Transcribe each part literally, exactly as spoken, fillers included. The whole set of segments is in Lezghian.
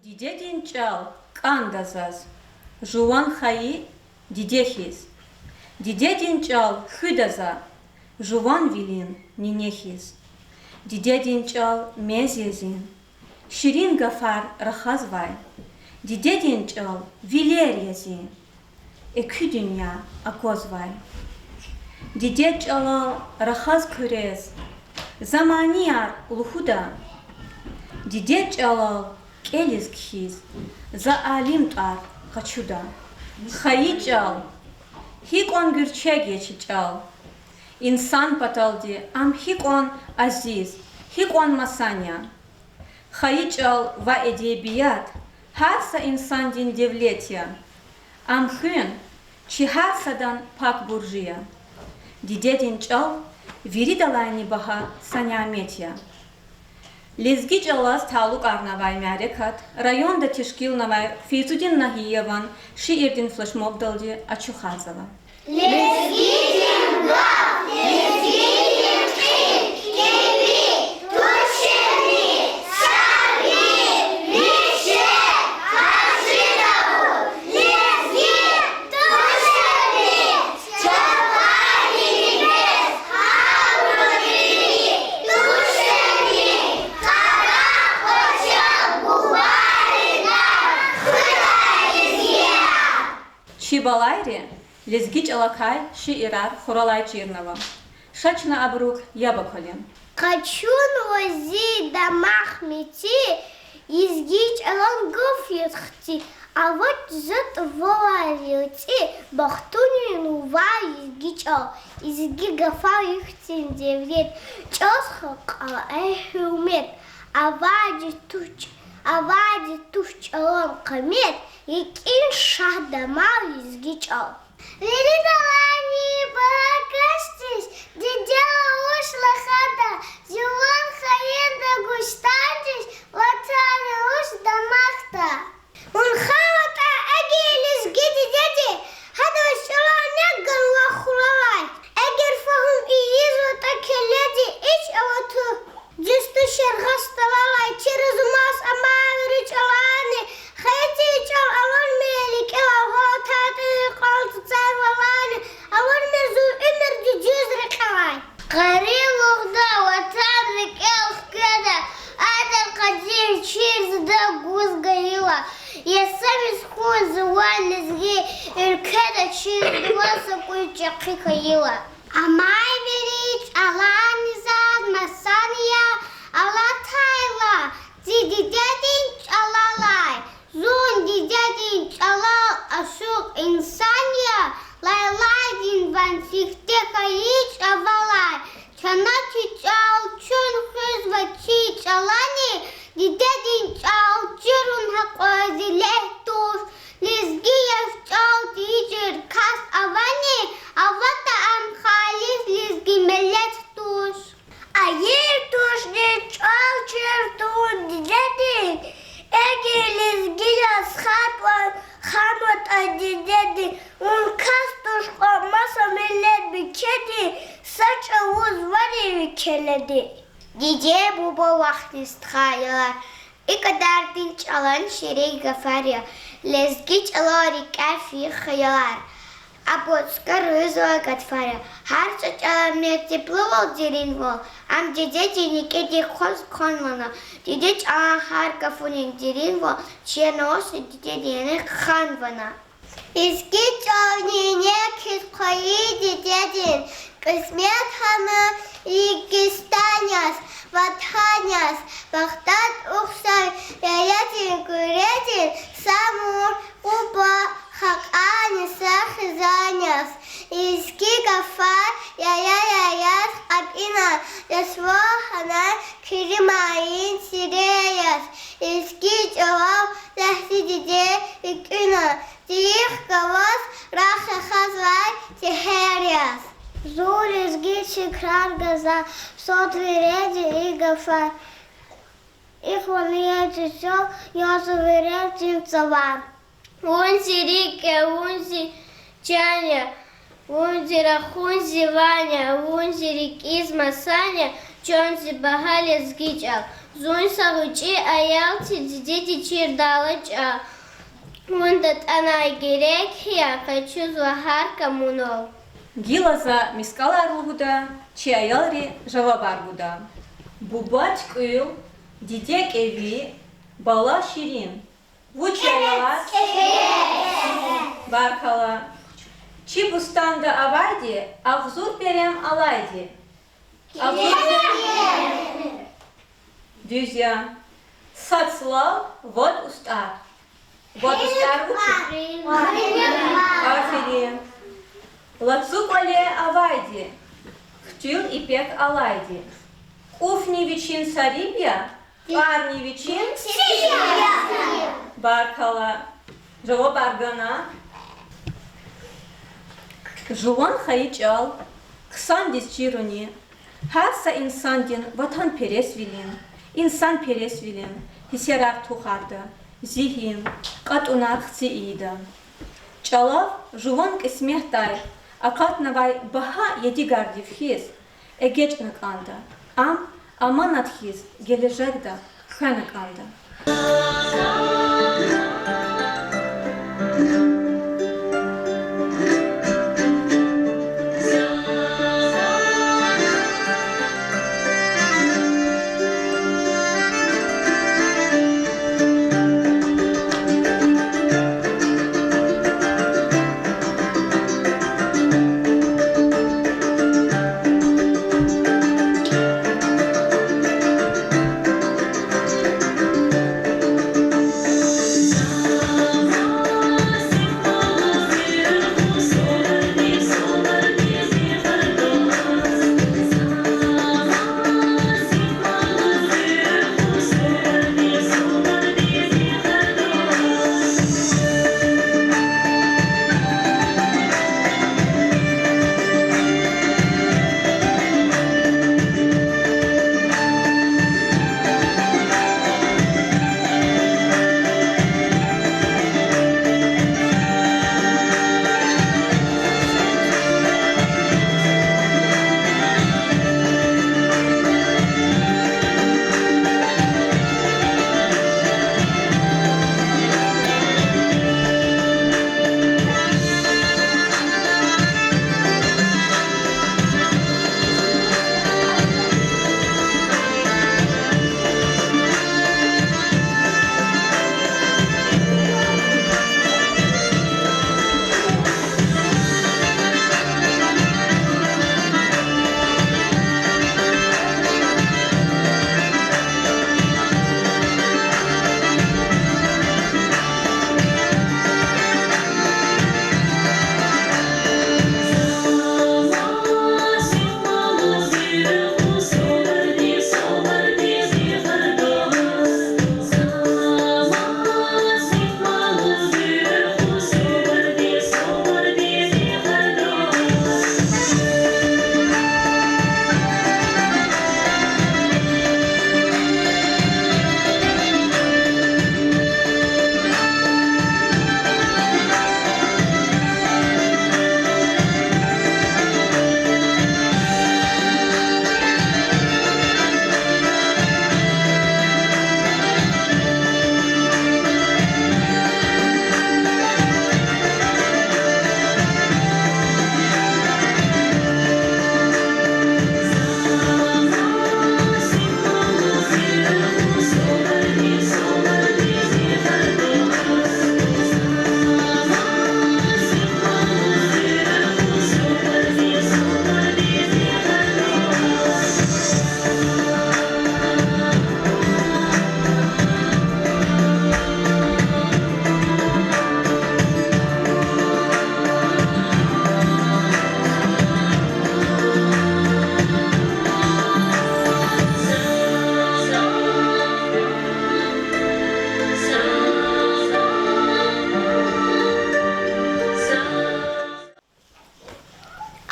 Дидедин чӀал кӀанда заз, жуван хайи диде хьиз. Дидедин чӀал хуьда за, жуван вилин нине хьиз. Дидедин чӀал мез я зин, ширин гафар рахазвай. Дидедин чӀал вилер я зин, экуь дуьнья аквазвай. Дидед чӀалал рахаз хъуьрез за манияр лугьуда. Дидед чӀалал кӀелиз кхьиз за алим тӀвар къачуда. Хайи чӀал гьикьван гуьрчег я чи чӀал. Инсан паталди ам гьикьван азиз, гьикьван масан я. Хайи чӀал ва эдебият гьар са инсандин девлет я. Ам хуьн чи гьар садан пак буржи я. Дидедин чӀал виридалайни багьа са нямет я. Лезги чӀалаз талукьарнавай мярекат районда тешкилнавай Фейзудин Нагьиеван шиирдин флешмобдалди ачухарзава. Лезгидин гаф, лезгидин кьил, кӀеви туширни, сагъ хьуй, виже хажи Давуд, лезги туширни, чавай лезги гьавруди туширни, къарагъ кӀвачел бубайрикай хуьдай лезги я. Чи балайри лезги чӀалакай шиирар хуралай чирнава. Ша чна абурук яб акалин. Къачунва зи дамах меци, лезги чӀалан гаф яз хци, авач затӀ валай вилцӀи, бахтунин вавай лезги чӀал, лезги гафар ихьтин девлет, чӀалаз халкьдин кьве гьуьрмет, авайди туш, авайди туш чӀалан къимет, рикӀин шагь дамах лезги чӀал. Виридалайни багьа касдиз диде лугьуз рахада, жуван хайи Дагъустандиз ватан лугьуз дамахда. Вун ханватӀа эгер лезги дидеди, гьадаз чӀалан нек ганва хуралай. Эгер фагьум ийизватӀа келеди, ич аватур дуьз тушир гъаз тӀалалай, чириз умаз амай вири чӀаларни, хайи чи чӀал авурмир рикӀелай, гьалтайтӀа кьван цӀуцӀар валайни, авурмир зун уьмуьрди дуьз рекьелай. Къари лугьуда ватан рикӀел хкведа, адан къадир чир зада гуз гайила. Ясамиш хьуй жуван лезги уьлкведа, чир жуваз са кӀуьд чӀехи хьайила. Амай вири чӀаларни заз масан я алатайла, зи дидедин чӀалалай. Зун дидедин чӀалал ашукь инсан я, лайлайдин ван сифте хьайи чӀавалай. Чна чи чӀал чун хуьзва чи чӀалани, дидедин чӀал чирун гьакьван зелет туш. Лезги яз чӀал тийижир кас авани, аватӀа ам халис лезги миллет туш. Айиб тушни чӀал чир тавун дидедин, эгер лезги яз хатӀ ван ханватӀа дидедин, вун кас туш кьван маса миллет вичедин, са чӀавуз вари ви келеди. Диде-буба вахтни стха, аялар. И кьадардин чӀалан ширин гафар я, лезги чӀалал рикӀяй фейи хиялар. Абур цуькверизва гатфар я, гьар са чӀалан мектеблувал, деринвал, ам дидедин рикӀиди хъваз кхьенвана, диде чӀалан гьар гафунин деринвал чна авачир дидедин рехъ ханвана. Лезги чӀал нек хьиз хъвайи дидедин, кьисмет хьана Лезгистан яз, ватан яз, бахтар ухшар яядин, куьредин са мур, къуба, гьакьван са хизан яз. Лезги гафар яяр-яяр кьепӀина, рисво хьана куьруь майин сире яз. Лезги чӀалал лезги диде экуьна, тӀуьн галаз рехъ яхазвай тегьер яз. Зун лезги чикрар гваз, сад виреди и гафар, ихьван я чӀал, язва виридин цавар. Вун зи рикӀ я, вун зи чан я, вун зи рахун, зи ван я, вун зи рикӀиз масан я, чан зи багьа лезги чӀал. Зун са гъвечӀи аял, чи дидеди чирдал чӀал. Вун датӀана герек я, къачузва гьар камунал. Гила за мискӀалар лугьуда, чи аялри жавабар гуда. Буба туькӀуьл, диде кӀеви, бала ширин. Вуч я, аялар? Баркалла. Чи бустанда авайди агъзур перем алайди. Агъзур перем. Дуьз я. Са цлал вад устӀар. Вад устӀар вуч я? Аферин. Лацу кӀвале авайди, хтул ипек алайди. КӀуфни вичин сариб я, тӀварни вичин. Баркалла. Жавабар гана. Жуван хайи чӀал хъсандиз чируни, гьар са инсандин ватанпересвилин, инсанпересвилин гьиссерар тухарда, зигьин, кьатӀунар хци ийида. ЧӀалав жуван кьисметдай акъатнавай багьа ядигардив хьиз эгечӀна кӀанда, ам аманат хьиз гележегда хвена кӀанда.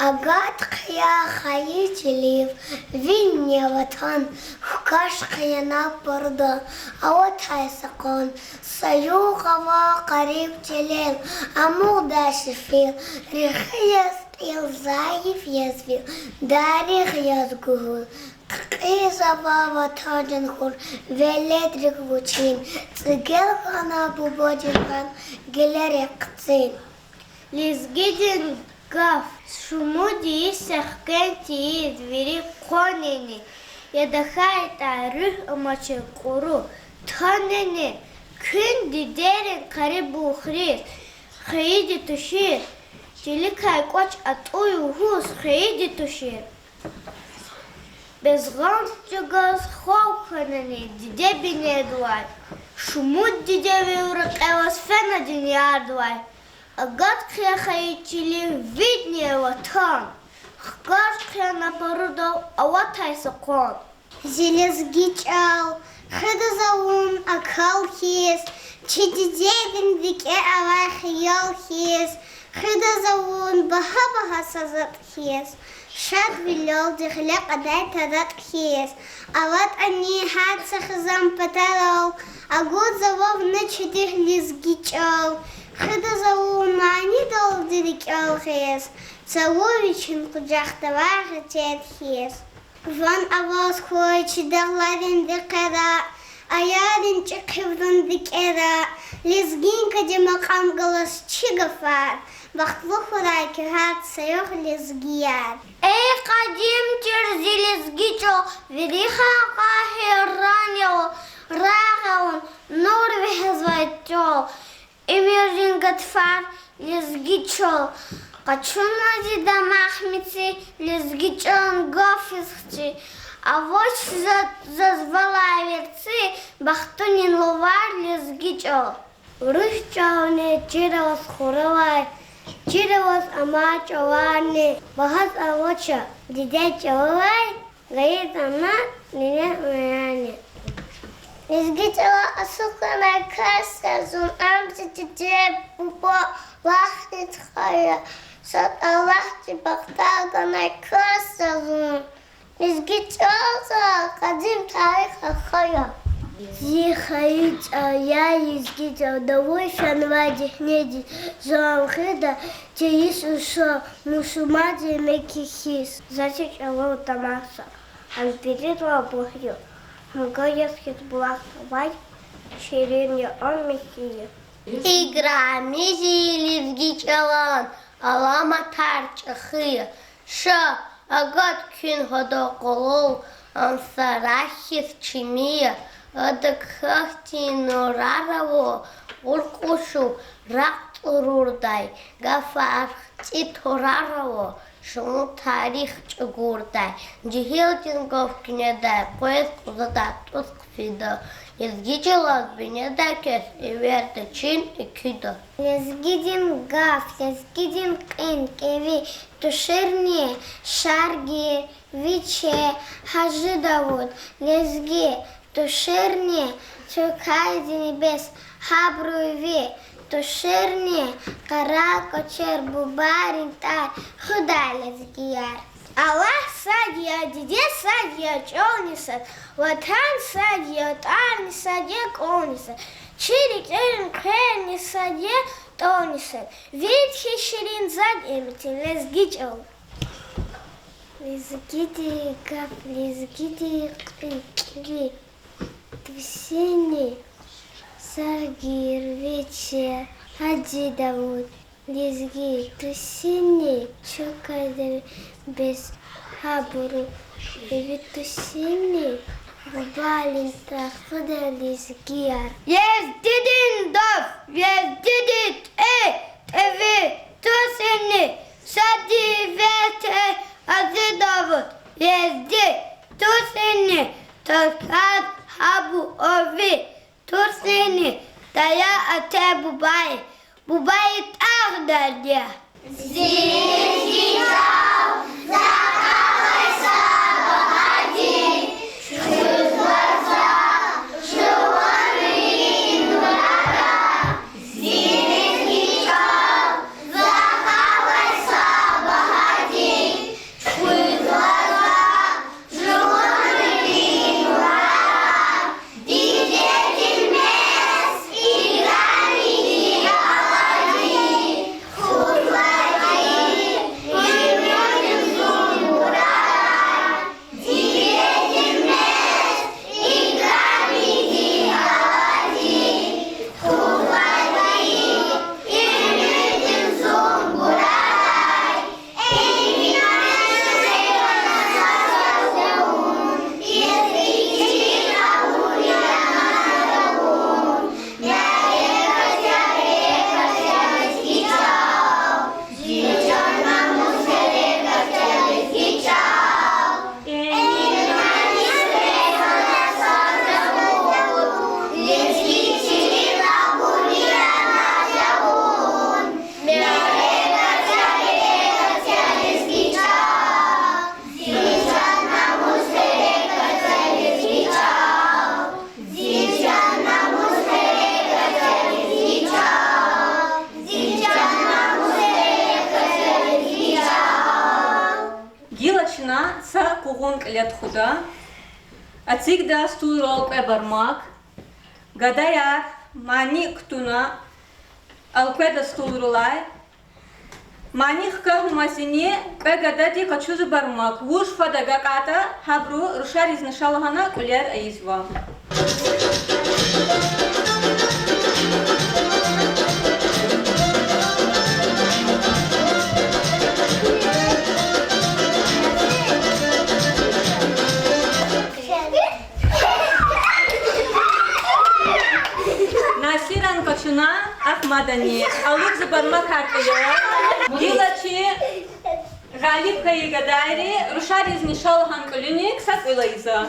Агат хъия хайи чилив, винни ватан хкаж хъия на пурда, аватай са къван са югъ ава къариб чилел, амукьдай шефил, рехи яз кьил, зайиф яз вил, дарих яз гуьгьуьл, Кьиз ава ватандин хур, веледрик вучин, цӀигел хьана бубадин ван, гелерик хцин. Лезгидин гаф: шумуд йис ехкэн тийиз вири къванани, я тахьайтӀа руьгь амачир кьуру танани, куьн дидерин къариб лухриз хвейиди тушир, чиликай кӀвач атӀуй лугьуз хвейиди тушир. Безгъанч чӀугваз халкь хьанани диде бинедилай, шумуд дидевил рекье аваз фена дуьньядилай. Агат хъия хайи чилин видни ватан, хкаж хъия на парудал аватай са къван. Зи лезги чӀал, хуьда за вун акал хьиз, чи дидедин рикӀе авай хиял хьиз, хуьда за вун багьа-багьа са затӀ хьиз, шадвилелди гъиле кьадай таратӀ хьиз. АватӀани гьар са хизан патарал, агудзава вуна чидихъ лезги чӀал, хуьда за вун манидалди рикӀел гъиз, цаву вичин къужахда авай гъетер хьиз. Ван аваз хьуй чи дагъларин рекьера, аялрин чӀехи вран рикӀера, лезгинкадин макьам галаз чи гафар, бахтлу хьурай квехъ гьар са югъ лезгияр. Эй, къадим тир зи лезги чӀал, вири халкьар гьейран я, рагъ я вун, нур вегьезвай чӀал. Уьмуьрдин гатфар лезги чӀал. Къачуна зи дамах меци, лезги чӀалан гаф ийиз хчи. Авач заз, заз валай верцӀи, бахтунин лувар лезги чӀал. Урус чӀални чирвал хуравай, чирвал амай чӀаларни багьаз авач дидед чӀалалай, гайитӀа ана, нинед аялни. Лезги чӀалал ацукьнавай кас я зун, ам зи диде, буба, вахни стха я, сад Аллагьди бахтар ганвай кас я зун. Лезги чӀал за къадим тарих ахъая. Зи хайи чӀал я лезги чӀал, давуй фенвай дегьнедиз, зун ам хуьда тийиз уса, мусурмандин Мекке хьиз. За чи чӀалал тамаша, ам виридалай буй я, гьамга яз хьиз булах авай, ширин я ам михьи я. Играми зи лезги чӀалан аламатар чӀехи я. Ша, агат куьн гьадан къвалал, ам са рагъ хьиз чими я, ада квехъ тир нурар ава, гъур къушув рагъ цӀурурдай, гафар хцӀи турар ава, шумуд тарих чӀугурдай. Жегьилдин гаф куьнедай къвез, кьузадай тӀуз хъфида, лезги чӀалаз винедай кес эверда чин экуьда. Лезгидин гаф, лезгидин кьин, кӀеви туширни, Шаргир, Виче, Гьажи Давуд, лезги туширни, чӀукайдини бес гьабурув ви туширни, къарагъ кӀвачер, бубайрин тӀвар хуьдай лезгияр. Аллагь сад я, диде сад я, чӀални сад, ватан сад я, тӀварни сад я, кӀвални сад, чи рикӀерин хъверни сад я, тӀални сад, вирд хьиз ширин заз эметин лезги чӀал. Лезгидин гаф, лезгидин кьин, кӀеви туширни, Шаргир, Виче, Гьажи Давуд, лезги туширни, чӀукайдини бес гьабурув ви туширни, бубайрин тӀвар хуьдай лезгияр. Лезгидин гаф, лезгидин кьин, кӀеви туширни, Шаргир, Виче, Гьажи Давуд, лезги туширни, чӀукайдини гьабурув ви туширни, таяр ата-бубайрин, бубайрин тӀвар хуьдай лезгияр. Кьиле тухуда. Эцигда стулрал кьве бармак. Гадаяр мани кутуна элкъведа стулралай. Мани хкахьнамазни кьве гадади къачузва бармак. Вуж фад агакьайтӀа, гьабуру рушаризни ша лагьана кьуьлер ийизва. Насиран къачуна Агьмадани. Алудзава бармакар кьуьлера. Гила чи гъалиб хьайи гадайри рушаризни ша лагьана кьуьлуьник са кьуьл ийизва.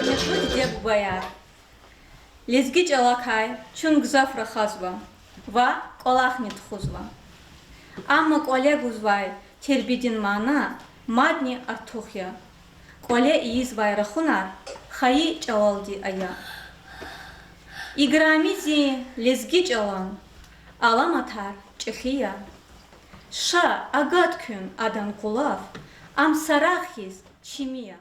Гьуьрметлу диде-бубаяр! Лезги чӀалакай чун гзаф рахазва ва кӀвалахни тухузва. Амма кӀвале гузвай тербиядин мана мадни артух я. КӀвале ийизвай рахунар хайи чӀалалди ая. Играми зи лезги чӀалан аламатар чӀехи я. Ша, агат куьн адан кӀулав, ам са рагъ хьиз чими я.